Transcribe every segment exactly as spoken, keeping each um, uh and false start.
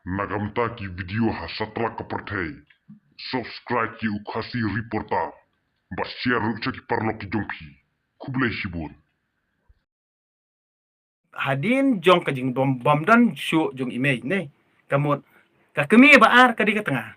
Na ka bynta ki video ha satlak ka pyrthei, subscribe ïa u Khasi Reporter bad share ruh sha ki paralok ki jong phi. Khublei shibun. Hadien jong ka jingbym, bym don shuh jong i mei ne, ka mut ka kmie ba ar ka dei ka tnga.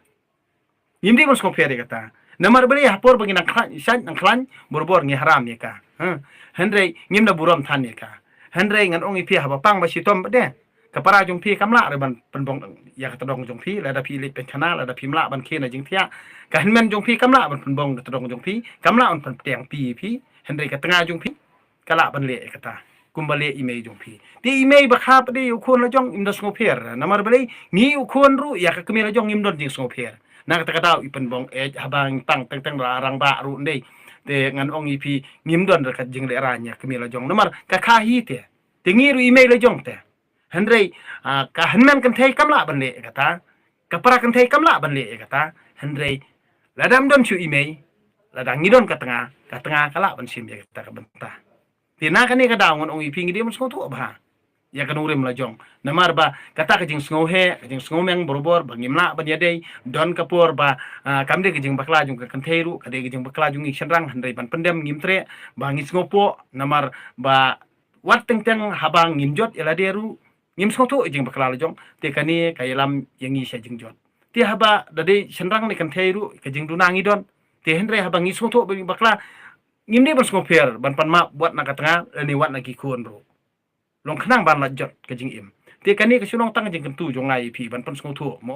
Ngim dei ban sngewpher ïa kata. Namar balei? Ha por ba ngi nang khlaiñ, shait nang khlaiñ, borbor ngi haram ïa ka. Ha. Hynrei ngim da burom than ïa ka. Hynrei ngan ong ïa phi, haba pang ba shitom pat de, ka para jong phi kam lah ruh ban pynbong ïa ka tdong jong phi, lada phi leit pynkhana, lada phim lah ban khie na jingthiah. Ka hynmen jong phi kam lah ban pynbong ka tdong jong phi, kam lah ban pynpdiang phi ïa phi. Hynrei ka tnga jong phi ka lah ban leh ïa kata kumba leh i mei jong phi. Te i mei ba kha pat de, ïa u khun la jong im don sngewpher. Namar balei? Ngi ïa u khun ruh, ïa ka kmie la jong ngim don jingsngewpher. Na kata ka daw i pynbong eh, haba ngi pang teng teng da rangbah ruh ndei, te ngan ong ïa phi, ngim don ruh ka jinglehrain ïa ka kmie la jong. Namar ka kha hi te. Te ngi ruh i mei la jong te. Hynrei, ah, ka hynmen kynthei kam lah ban leh ïa kata. Ka para kynthei kam lah ban leh ïa kata. Hynrei lada ym don shuh i mei, lada ngi don ka tnga, ka tnga ka lah ban shim ïa kata ka bynta. Te na kane ka daw ngan ong ïa phi, ngi dei ban sngewthuh bha ïa ka nongrim la jong. Namar ba kata ka jingsngewheh, ka jingsngewmeng borbor ba ngim lah ban ïadei. Don ka por ba, ah, kam dei ka jingbakla jong ka kynthei ruh, ka dei ka jingbakla jong ngi shynrang, hynrei ban pyndem ngim treh, ba ngi sngewpoh. Namar ba wat teng teng haba ngin jot ïa lade ruh, ngim sngewthuh ïa ka jingbakla la jong. Te kane ka ïalam ïa ngi sha jingjot. Te haba da dei shynrang ne kynthei ruh, ka jingduna ngi don. Te hynrei haba ngi sngewthuh ba ngi bakla, ngim dei ban sngewpher ban pan map wat na ka tnga lane wat na ki khun ruh. Long khnang ban la jot ka jingim. Te kane ka shu long tang ka jingkyntu jong nga ïa phi ban pynsngewthuh mo.